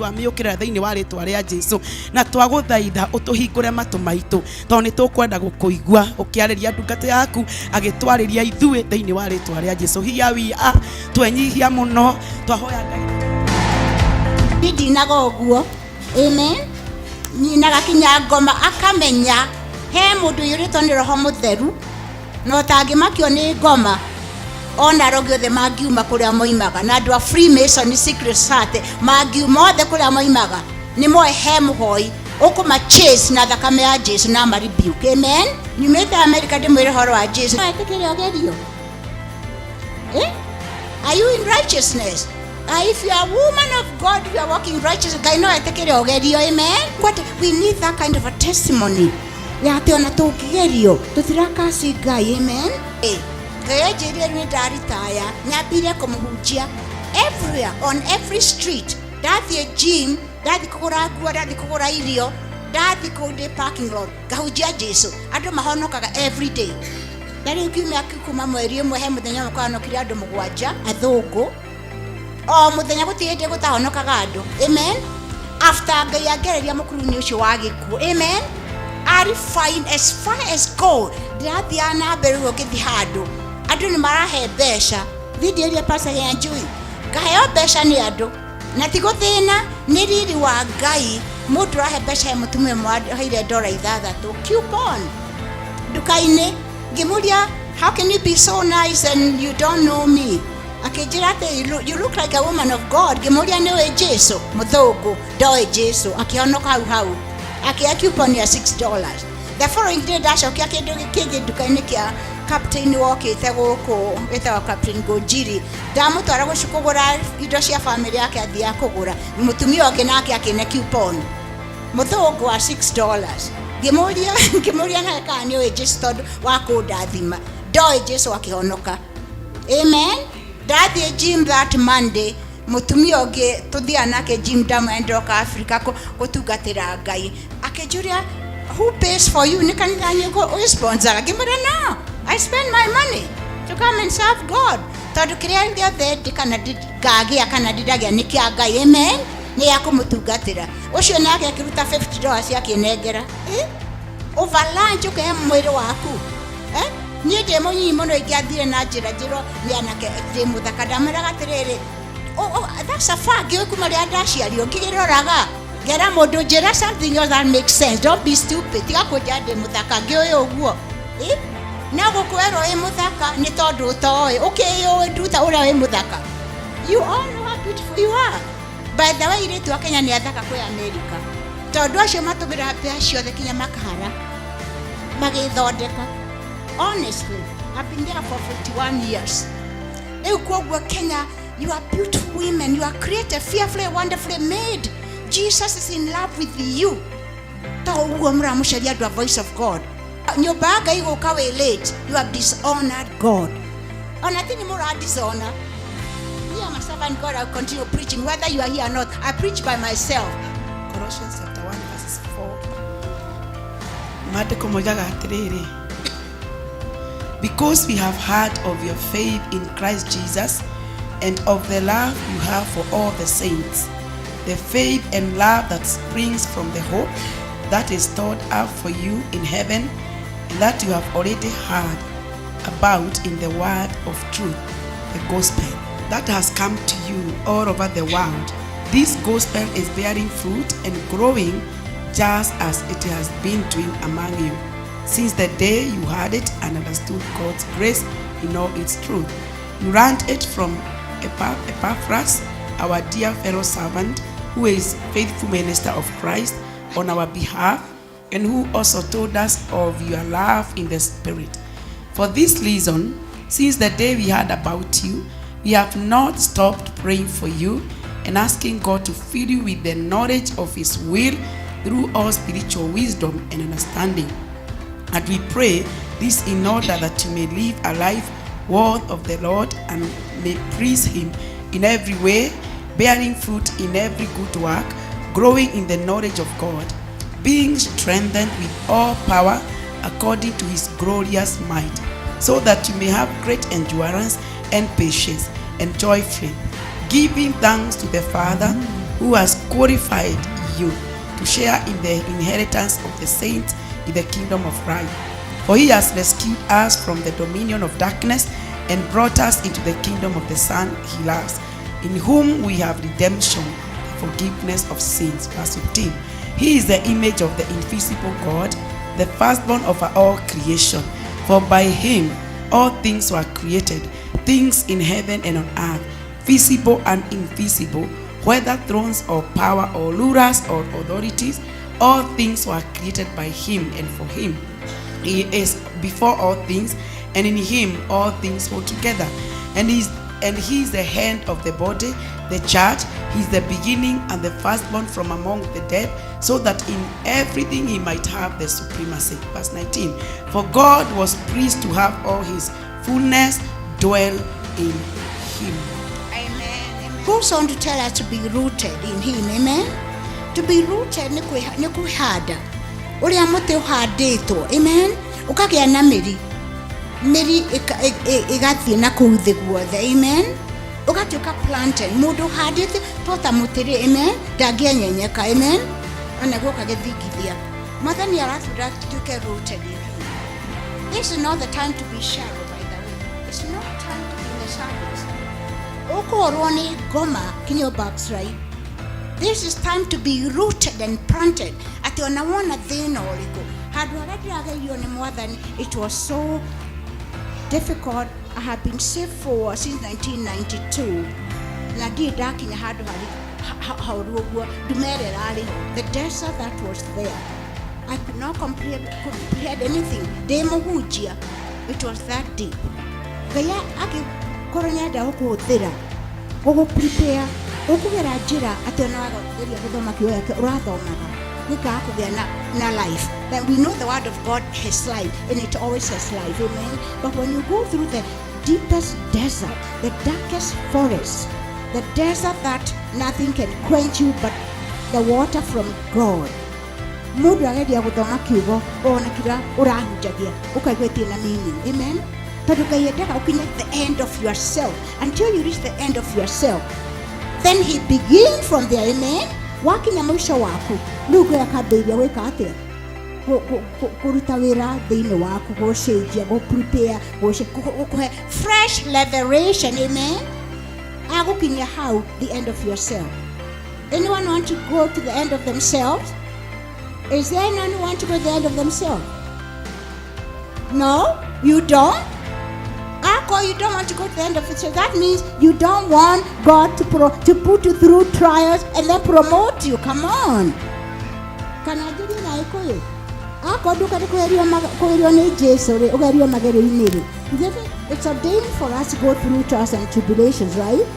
Twamĩũkĩrĩra thĩinĩ wa rĩtwa rĩa Jesu, na twagũthaitha ũtũhingũre matũ maitũ, tondũ nĩ tũkwenda gũkũigua ũkĩarĩria ndungata yaku agĩtwarĩria ithuĩ thĩinĩ wa rĩtwa rĩa Jesu. Here we are, twenyihia mũno, twahoya Ngai. Niĩ ndinaga ũguo, amen. Nyinaga kinya ngoma akamenya he mũndũ ũiyũrĩtwo nĩ Roho Mũtheru na ũtangĩmakio nĩ ngoma. Ona arogi othe mangiuma kũrĩa moimaga, na andũ a Freemason secret society mangiuma othe kũrĩa moimaga, nĩ moĩ he mũhoi ũkũma chase na thakame ya Jesu na ma rebuke, amen. Nyumĩte America ndĩmwĩre ũhoro wa Jesu. No etĩkĩre ũgerio? Eh? Are you in righteousness? If you are a woman of God, you are walking in righteousness. Ngai no etĩkĩre ũgerio, amen. What we need, that kind of a testimony ya atĩ ona tũngĩgerio tũtirakaci Ngai, amen. Eh, Ngai anjĩrire rĩu nĩ ndaritaya, nyambire kũmũhunjia everywhere, on every street. Ndathiĩ gym, ndathiĩ kũgũra nguo, ndathiĩ kũgũra irio, ndathiĩ kũu ndĩ parking lot, ngahunjia Jesu. Andũ mahonokaga every day. Na rĩu kiumia kĩu, kuma mweri ũmwe, he mũthenya ũmwe kwahonokire andũ mũgwanja athũngũ. O mũthenya, gũtirĩ hĩndĩ gũtahonokaga andũ, amen. After Ngai angereria mũkuru-inĩ ũcio wa gĩkuũ, amen, arĩ fine as far as gold. Ndĩrathiaga na mbere ũguo, ngĩthiĩ handũ andũ nĩ marahe mbeca. Thiĩ pastor ya njui, ngaheo mbeca nĩ andũ, na ti gũthĩna, nĩ riri wa Ngai. Mũndũ ũrahe mbeca, he mũtumia ũmwe waheire $6 coupon nduka-inĩ. Ngĩmũria, "How can you be so nice and you don't know me?" Akĩnjĩra atĩ, "You look like a woman of God." Ngĩmũria, "Nĩũĩ Jesu?" Mũthũngũ ndoĩ Jesu, akĩhonoka hau hau, akĩoya coupon ya $6. The following day ndacokia kĩndũ kĩngĩ nduka-inĩ kĩa captain wokĩte gũkũ wĩtagwo Captain Ngũnjiri. Ndamũtwara kũgũra indo cia famĩlĩ yake, athiaga kũgũra. Mũtumia ũngĩ nake akĩne coupon, mũthũngũ wa $6. Ngĩmũria nake kana nĩũĩ Jesu, tondũ wa kũndathima. Ndoĩ Jesu, akĩhonoka, amen. Ndathiĩ gym that Monday, mũtumia ũngĩ tũthiaga nake gym, ndamwĩra ndoka Africa gũtungatĩra Ngai. Akĩnjũria, "Who pays for you? Nĩ kanitha nyũkũ ũsponsor?" Ngĩmwĩra, "No, I spend my money to come and serve God, tondũ kĩrĩa gĩothe ndĩ kana ngagĩa kana ndindagĩa nĩ kĩa Ngai, amen, nĩ ya kũmũtungatĩra." Ũcio nake akĩruta $50 akĩnengera. Eh? Over lunch ũkĩhe mwĩrĩ waku, eh? Niĩ ndĩ mũnyinyi mũno, ingĩathire na njĩra njĩrwo nĩ anake ndĩ mũthaka. Ndamwĩraga atĩrĩrĩ, "Oh, that's a fact. Ngĩũĩ kuma rĩrĩa ndaciarirwo, ngĩgĩroraga ngera mũndũ njĩra something else that makes sense. Don't be stupid, tiga kũnjĩra ndĩ mũthaka ngĩũĩ ũguo." Eh? No gũkwĩrwo wĩ mũthaka nĩ tondũ ũtoĩ ũkĩyũĩ nduta ũrĩa wĩ mũthaka. You all know how beautiful you are. By the way, irĩtu a Kenya nĩ athaka kwĩ America, tondũ acio matũmĩraga mbia ciothe kinya makahara magĩthondeka. Honestly, I've been there for 41 years rĩu. Kwoguo Kenya, you are beautiful women. You are created, fearfully, wonderfully made. Jesus is in love with you. To ũguo mũramũcaria andũ a Voice of God, nyũmba ya Ngai gũka wĩ late, you have dishonored God. Ona ti nĩ mũra dishonor. Me, I'm a servant God. I'll continue preaching whether you are here or not. I preach by myself. Colossians chapter 1 verses 4, maandĩko moigaga atĩrĩrĩ, "Because we have heard of your faith in Christ Jesus and of the love you have for all the saints, the faith and love that springs from the hope that is stored up for you in heaven and that you have already heard about in the word of truth, the gospel that has come to you all over the world. This gospel is bearing fruit and growing, just as it has been doing among you since the day you heard it and understood God's grace in all its truth. You learned it from Epaphras, our dear fellow servant, who is faithful minister of Christ on our behalf, and who also told us of your love in the Spirit. For this reason, since the day we heard about you, we have not stopped praying for you and asking God to fill you with the knowledge of His will through all spiritual wisdom and understanding. And we pray this in order that you may live a life worthy of the Lord and may please Him in every way, bearing fruit in every good work, growing in the knowledge of God, being strengthened with all power according to His glorious might, so that you may have great endurance and patience and joyfully, giving thanks to the Father who has qualified you to share in the inheritance of the saints in the kingdom of light. For he has rescued us from the dominion of darkness and brought us into the kingdom of the Son he loves, in whom we have redemption, the forgiveness of sins. Verse 15. He is the image of the invisible God, the firstborn of all creation. For by him all things were created, things in heaven and on earth, visible and invisible, whether thrones or power or rulers or authorities, all things were created by him and for him. He is before all things, and in him all things hold together. And he is the head of the body, the church. He is the beginning and the firstborn from among the dead, so that in everything he might have the supremacy. Verse 19. For God was pleased to have all his fullness dwell in him. Amen. Goes on to tell us to be rooted in him. Amen. To be rooted nĩ kwĩhanda ũrĩa mũtĩ ũhandĩtwo. Amen. Ũkagĩa na mĩri, mĩri ĩgathiĩ na kũu thĩ guothe. Amen. Ũgatuĩka planted, mũndũ ũhandĩte to ta mũtĩ rĩ. Amen. Ndangĩenyenyeka. Amen. Ona gũka gĩthingithia. Mwathani aratwĩra tuĩke rooted in him. This is not the time to be shallow, by the way. It's not time to be in the shadows. Ũkũhũrwo nĩ ngoma kinya backslide. This is time to be rooted and planted. Atĩ ona wona thĩna ũrĩkũ, handũ harĩa ndĩragerio nĩ Mwathani, it was so difficult. I have been saved for since 1992 na ndirĩ ndakinya handũ harĩ haũru ũguo nduma ĩrĩa ĩrarĩ ho, the desert that was there. I could not comprehend anything. Ndĩ mũhunjia, it was that deep. Ngai angĩkorwo nĩ enda gũkũhũthĩra gũgũ prepare, ũkũgera njĩra atĩ ona wageria gũthoma kiugo gĩake ũrathomaga gĩkaga kũgĩa na life. Then we know the word of God has life, and it always has life. Amen. But when you go through the deepest desert, the darkest forest, the desert that nothing can quench you but the water from God, mũndũ ageria gũthoma kiugo ona kĩrĩa ũrahunjagia ũkaigua ĩtirĩ na meaning. Amen. Tondũ Ngai endaga ũkinye the end of yourself. Until you reach the end of yourself, then he begin from there. Amen. Wakinya mũico waku, rĩu Ngai akambĩrĩria gwĩka atĩa? Kũruta wĩra thĩinĩ waku, gũcenjia, gũ prepare, gũkũhe fresh revelation. Amen. Agũkinyia hau, the end of yourself. Anyone want to go to the end of themselves? Is there anyone who want to go to the end of themselves? No, you don't. Ako, you don't want to go to the end of it. So that means you don't want God to put you through trials and then promote you. Come on. Kana njĩrie na Gĩkũyũ? Akorwo ndũkwenda kũgerio nĩ Jesu rĩ, ũgerio magerio-inĩ rĩ. It's ordained for us to go through trials and tribulations, right?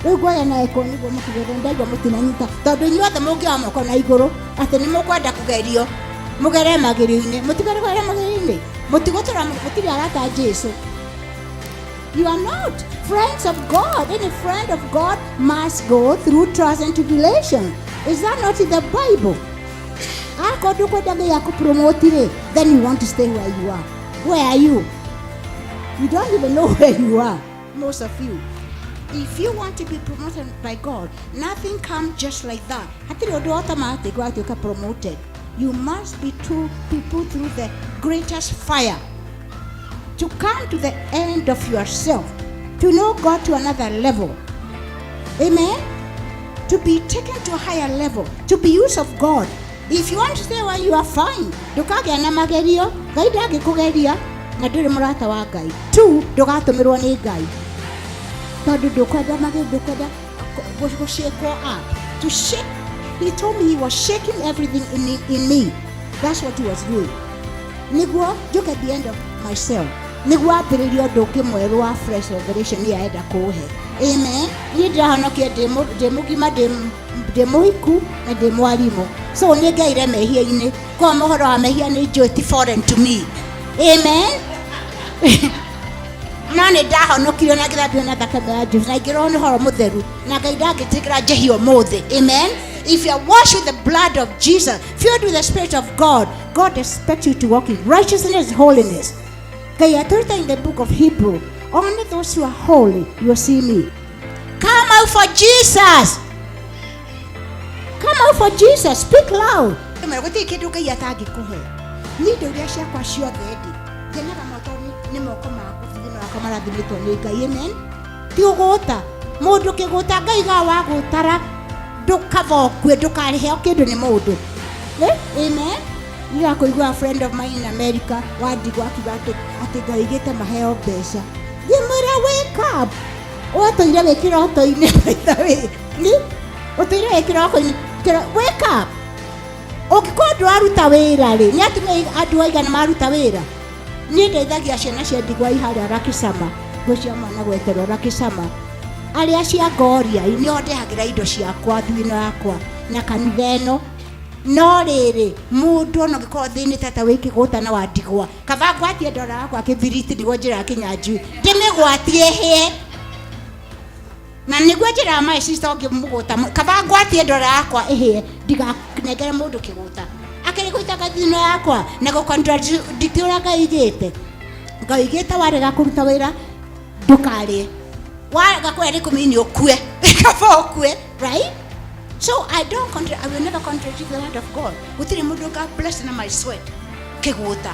Rĩu ngwaria na Gĩkũyũ nĩguo mũkĩgerio, ndaigua mũtinanyita, tondũ inyuothe mũngĩoya moko na igũrũ atĩ nĩ mũkwenda kũgerio mũgere magerio-inĩ, mũtikwenda kũgera magerio-inĩ, mũtigũtũra, mũtirĩ arata a Jesu. You are not friends of God. Any friend of God must go through trials and tribulation. Is that not in the Bible? Akorwo ndũkwenda Ngai akũ rĩ, then you want to stay where you are. Where are you? You don't even know where you are, most of you. If you want to be promoted by God, nothing comes just like that. Hatirĩ ũndũ automatic watuĩka promoted. You must be two people through the greatest fire to come to the end of yourself, to know God to another level. Amen? To be taken to a higher level, to be used of God. If you want to stay where you are, fine. Ndũkagĩa na magerio, Ngai ndangĩkũgeria na ndũrĩ mũrata wa Ngai. Two, ndũgatũmĩrwo nĩ Ngai. Tondũ ndũkwenda magerio, ndũkwenda gũshakwo up. To shake, he told me he was shaking everything in me. That's what he was doing. Nĩguo njuke the end of myself, nĩguo ambĩrĩrie ũndũ ũngĩ mwerũ wa fresh revelation nĩ arenda kũhe. Amen. Niĩ ndĩrahonokia ndĩ mũgima, ndĩ mũhiku na ndĩ mwarimũ, so nĩ ngeire mehia-inĩ kwa mohoro wa mehia nĩ njũĩ ti foreign to me. Amen. No nĩ ndahonokirio na ngĩthambio na thakame ya Jesu na ngĩrwo nĩ ũhoro mũtheru na Ngai ndangĩtĩkĩra njĩhie ũmũthĩ. Amen. If you are washed with the blood of Jesus, filled with the Spirit of God, God expects you to walk in righteousness and holiness. Ngai atwĩrĩte in the book of Hebrew, only those who are holy will see me. Come out for Jesus. Come out for Jesus, speak loud. Gũtirĩ kĩndũ Ngai atangĩkũhe. Niĩ indo iria ciakwa ciothe ndĩ ngenaga mũno tondũ nĩ moko maku thĩinĩ wakwa marathimĩtwo nĩ Ngai. Amen. Ti ũgũta mũndũ kĩgũta Ngai ga wagũtara ndũkaba ũkue ndũkarĩheo kĩndũ nĩ mũndũ. Eh? Amen. Nĩrakũigua a friend of mine in America wandigwo akiuga atĩ atĩ Ngai aigĩte maheo mbeca. Ngĩmwĩra wake up. Ũtũire wĩ kĩroto-inĩ by the way. Ni ũtũire wĩ kĩroko-inĩ. Wake up. Ũngĩkorwo ndũraruta wĩra rĩ, nĩ atumia andũ aigana maruta wĩra? Niĩ ndeithagia ciana cia ndigwa i harĩa Rakisama, ngũ cia mwana gweterwo Rakisama. Arĩa cia Ngoria nĩo ndehagĩra indo ciakwa thwino yakwa na kanitha ĩno. No rĩrĩ, mũndũ ona ũngĩkorwo thĩnĩte ta wĩ kĩgũta na wa ndigwa, kaba ngwatie ndora yakwa kĩbiriti nĩguo njĩra Kĩnyanjui, ndĩmĩgwatie hĩe. Na nĩguo njĩra my sister ũngĩ mũgũta, kaba ngwatie ndora yakwa ĩhĩe, ndiganengere mũndũ kĩgũta. Akĩrĩ gũita thino yakwa na gũ contradict ũrĩa Ngai aigĩte. Ngai aigĩte warega kũruta wĩra ndũkarĩe. Warega kũrĩa rĩkũmi nĩ ũkue. Kaba ũkue, right? So I don't contra I will never contradict the word of God. Gũtirĩ mũndũ ũka bless na my sweat. Kĩgũta.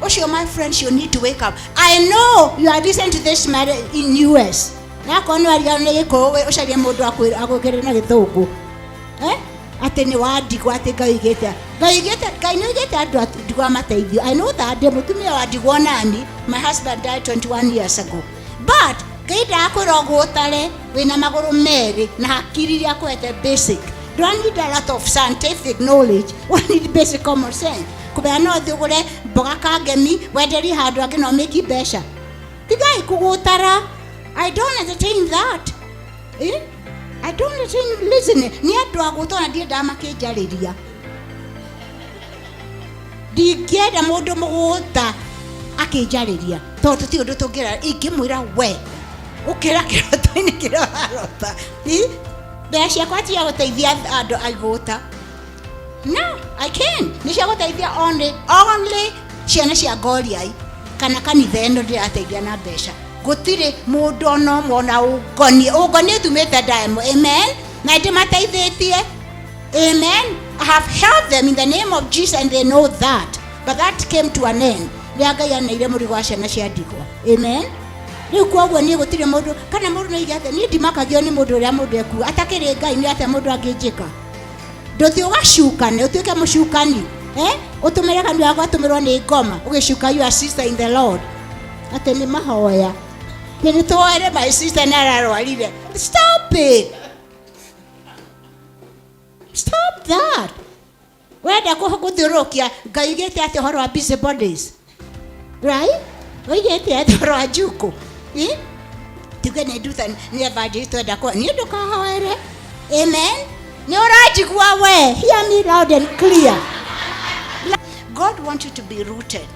Ũcio my friends, you need to wake up. I know you are listening to this matter in US. Na akorwo nĩ waria nĩ gĩkũyũ ũcarie mũndũ agwĩkĩre na gĩthũngũ. Eh? Atĩ nĩ wa ndigwa atĩ Ngai aigĩte. Ngai aigĩte Ngai nĩ aigĩte andũ a ndigwa mateithio. I know that ndĩ mũtumia wa ndigwa nani. My husband died 21 years ago. But Ngai ndakwĩra ũgũtare wĩna magũrũ merĩ na hakiri iria akũhete basic. Don't need a lot of scientific knowledge. You need basic common sense. Kũmenya no ũthiĩ ũgũre mboga kangemi wenderie handũ angĩ no ũmĩki mbeca. Tigai kũgũtara. I don't entertain that. Eh? I don't entertain listening. Nĩ andũ agũtara ndiendaga makĩnjarĩria. Ndingĩenda mũndũ mũgũta akĩnjarĩria tondũ tũtirĩ ũndũ tũngĩra ingĩmwĩra we ũkĩra kĩroto-inĩ kĩrĩa ũrarota. Mbeca ciakwa ti cia gũteithia andũ aigũta. No, I can't. Nĩ cia gũteithia only only ciana cia ngoriai kana kanitha ĩno ndĩrateithia na mbeca. Gũtirĩ mũndũ ona ũmwe ona ũngoni ũngoni tumĩte ndaemo. Amen. Na ndĩmateithĩtie. Amen. I have helped them in the name of Jesus and they know that. But that came to an end. Rĩrĩa Ngai aneire mũrigo wa ciana cia ndigwa. Amen. Rĩu koguo niĩ gũtirĩ mũndũ kana mũndũ no oige atĩ niĩ ndimakagio nĩ mũndũ ũrĩa mũndũ ekuga atakĩrĩ Ngai nĩ atĩa mũndũ angĩnjĩka. Ndũthiĩ ũgacukane ũtuĩke mũcukani. Eh? Ũtũmĩre kanua gaku atũmĩrwo nĩ ngoma ũgĩcuka your sister in the Lord. Atĩ nĩ mahoya. Nĩ nĩtwoere my sister nĩ ararwarire. Stop it. Stop that. Wenda gũthiũrũrũkia Ngai oigĩte atĩ ũhoro wa busy bodies. Right? Oigĩte atĩ ũhoro wa njukũ. Eh? Tuge nĩ nduta nĩ evangelist twenda kwa niĩ ndũkahoere. Amen. Nĩ ũranjigua we. Hear me loud and clear. God wants you to be rooted.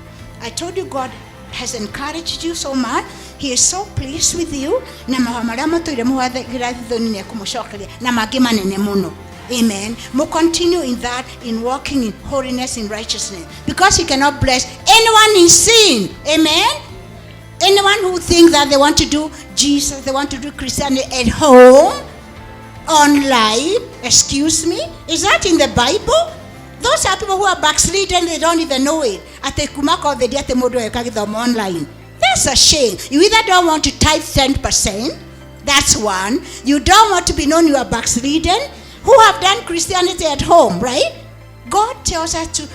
I told you God has encouraged you so much. He is so pleased with you. Na mahoya marĩa mũtũire mũhũthagĩra thoni nĩ ekũmũcokeria na mangĩ manene mũno. Amen. Mo continue in that, in walking in holiness, in righteousness. Because he cannot bless anyone in sin. Amen. Anyone who thinks that they want to do Jesus, they want to do Christianity at home, online, excuse me, is that in the Bible? Those are people who are backslidden, they don't even know it. Ate kuma COVID ate mũndũ eka gĩthomo online. That's a shame. You either don't want to tithe 10%, that's one. You don't want to be known you are backslidden, who have done Christianity at home, right? God tells us to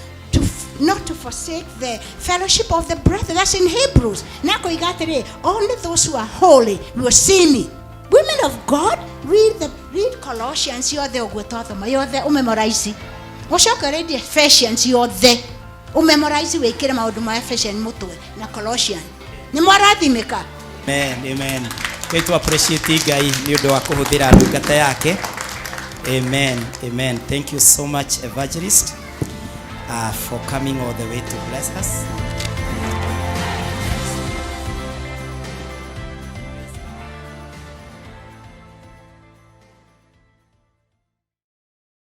not to forsake the fellowship of the brethren. That's in Hebrews. Nako igatire, only those who are holy will see me. Women of God, read Colossians yothe ũguo twathoma yothe ũmemorize. Ũcoke read Ephesians yothe ũmemorize wĩkĩre maũndũ ma Ephesians mũtwe na Colossians. Nĩ mwarathimĩka. Amen, amen. Ngai tu appreciate Ngai nĩ ũndũ wa kũhũthĩra ndungata yake. Amen, amen. Thank you so much, Evangelist, for coming all the way to bless us.